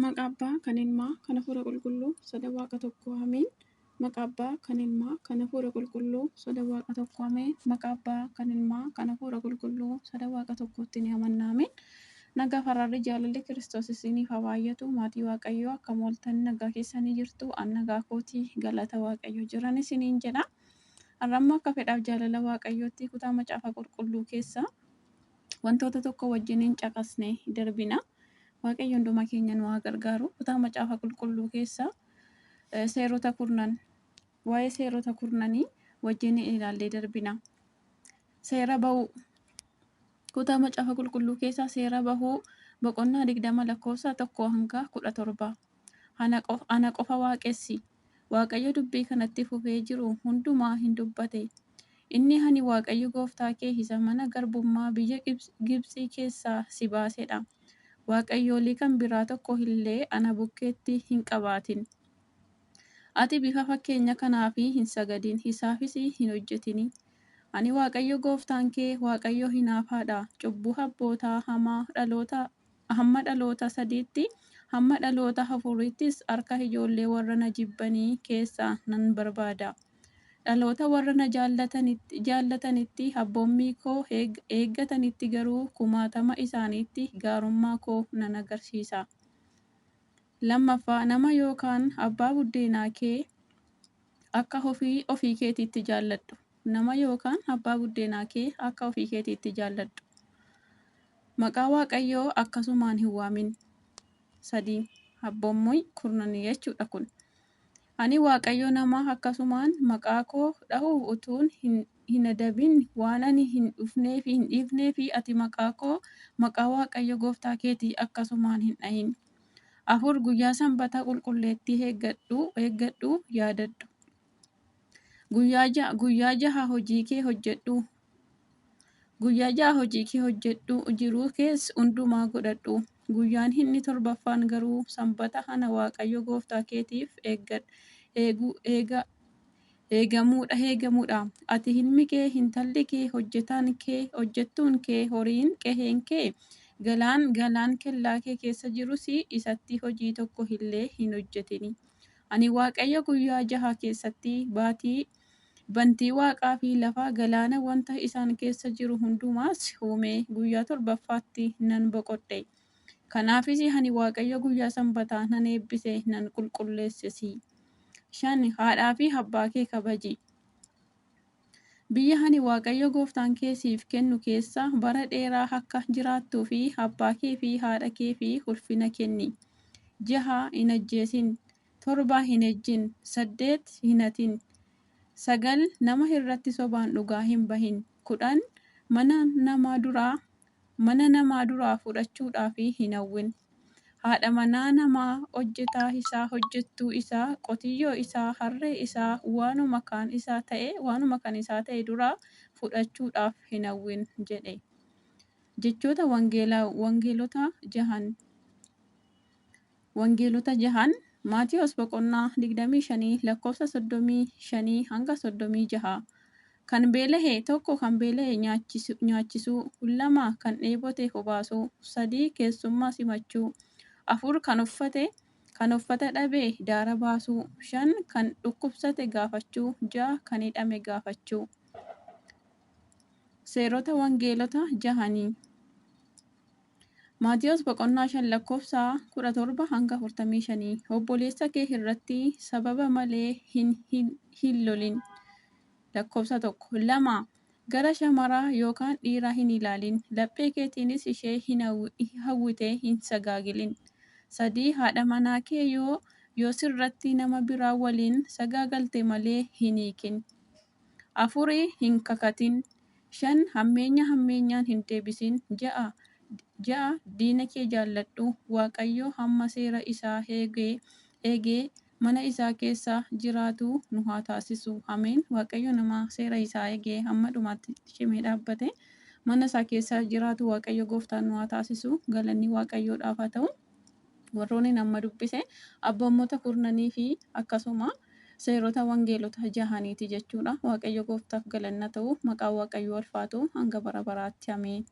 Maqaa Abbaa kan Ilmaa kan Hafuura Qulqulluu sada Waaqa tokko ameen. Maqaa Abbaa kan Ilmaa kan Hafuura Qulqulluu sada Waaqa tokko ameen. Maqaa Abbaa kan Ilmaa kan Hafuura Qulqulluu sada Waaqa tokkotti ni amanna ameen. Nagaa faraarri jaalalli Kiristoos isiniif haa baay'atu. Maatii Waaqayyoo akkam ooltan nagaa keessanii jirtu. An nagaa kootii galata Waaqayyoo jiran isiniin jedha. Har'ammoo akka fedhaaf jaalala Waaqayyootti kutaa macaafa qulqulluu keessa wantoota tokko wajjiniin caqasnee darbina. Waaqayyo hundumaa keenya nu haa gargaaru. Kutaa macaafa qulqulluu keessa seerota kurnan waa'ee seerota kurnanii wajjin ilaallee darbina. Seera bahuu kutaa macaafa qulqulluu keessaa seera bahuu boqonnaa 20 lakkoofsa 1 hanga 17. Ana qofa waaqessi. Waaqayyo dubbii kanatti fufee jiru hundumaa hin dubbate. Inni ani Waaqayyo gooftaa kee isa mana garbummaa biyya Gibxii keessaa si baasedha. Waaqayyoolii kan biraa tokko illee ana bukkeetti hin qabaatin. Ati bifa fakkeenya kanaaf hin sagadin, isaafis hin hojjetini. Ani Waaqayyo gooftaan kee Waaqayyo hinaafaadha. Cubbuu abbootaa hamma dhaloota sadiitti, hamma dhaloota afuriittis harka ijoollee warra na jibbanii keessaa nan barbaada. Dhaloota warra na jaallatanitti abboommii koo eeggatanitti garuu kumaatama isaaniitti gaarummaa koo nan agarsiisa. Lammaffaa nama yookaan abbaa buddeenaa kee akka ofii ofii keetiitti jaalladhu. Nama yookaan abbaa buddeenaa kee akka ofii keetiitti jaalladhu. Maqaa Waaqayyoo akkasumaan hin waamin. 3 abboommii kurnanii jechuudha kun. Ani Waaqayyo nama akkasumaan maqaa koo dhahu utuun hin adabin waan ani hin dhufneef hin dhiifneef ati maqaa koo maqaa Waaqayyo gooftaa keetii akkasumaan hin dhahin. 4 guyyaa sanbataa qulqulleettii eeggadhu yaadadhu. Guyyaa jaha hojii kee hojjedhu. Guyyaa jaha hojii kee hojjedhu jiruu kees hundumaa godhadhu. Guyyaan inni torbaffaan garuu sanbata ana Waaqayyo gooftaa keetiif eegamuudha. Ati ilmi kee, intalli kee, hojjetaan kee, hojjettuun kee, horiin qe'een kee, galaan kellaa kee keessa jirus isatti hojii tokko illee hin hojjetini. Ani Waaqayyo guyyaa jaha keessatti bantii waaqaa fi lafa galaana wanta isaan keessa jiru hundumaas uume guyyaa torbaffaatti nan boqodhe. Kanaafis ani Waaqayyo guyyaa sanbataa nan eebbise nan qulqulleesses. 5 haadhaa fi abbaa kee kabaji. Biyya ani Waaqayyo gooftaan kee siif kennu keessa bara dheeraa akka jiraattuu fi abbaa kee fi haadha kee fi ulfina kenni. 6 hin ajjeesin. 7 hin ejjin. 8 hin hatin. 9 nama irratti sobaan dhugaa hin bahin. 10 mana namaa duraa fudhachuudhaaf hin hawwin. Haadha manaa namaa, hojjetaa isaa, hojjettuu isaa, qotiyyoo isaa, harree isaa, waanuma kan isaa ta'e duraa fudhachuudhaaf hin hawwin jedhe. Jechoota wangeelota jahan. Wangeelota jahan Maatiyos boqonnaa 25 lakkoofsa 35 hanga 36. Kan beela'e tokko kan beela'e nyaachisuu, 2 kan dheebote obaasuu, 3 keessummaa simachuu, 4 kan uffata dhabe daara baasuu, 5 kan dhukkubsate gaafachuu, 6 kan hidhame gaafachuu. Seerota wangeelota jahanii. Maatiyos boqonnaa 5 lakkoofsa 17 hanga 45. Obboleessa kee irratti sababa malee hin lolin. Lakkoofsa 1. 2 gara shamaraa yookaan dhiiraa hin ilaalin. Laphee keetiinis ishee hin hawwite hin sagaagilin. 3 haadha manaa kee yoo sirratti nama biraa waliin sagaagalte malee hin hiikin. 4 hin kakatin. 5 hammeenya hammeenyaan hin deebisin. 6 diina kee jaalladhu. Waaqayyo hamma seera isaa eegee mana isaa keessa jiraatu nu haa taasisu. Ameen. Waaqayyo nama seera isaa eegee hamma dhumaatti cimee dhaabbate mana isaa keessa jiraatu Waaqayyo gooftaan nu haa taasisu. Galanni Waaqayyoodhaaf haa ta'u. Warroonni amma dubbise abboommota kurnanii fi akkasuma seerota wangeelota jahaniiti jechuudha. Waaqayyo gooftaaf galanna ta'u. Maqaan Waaqayyoo ulfaatu hanga bara baraatti. Ameen.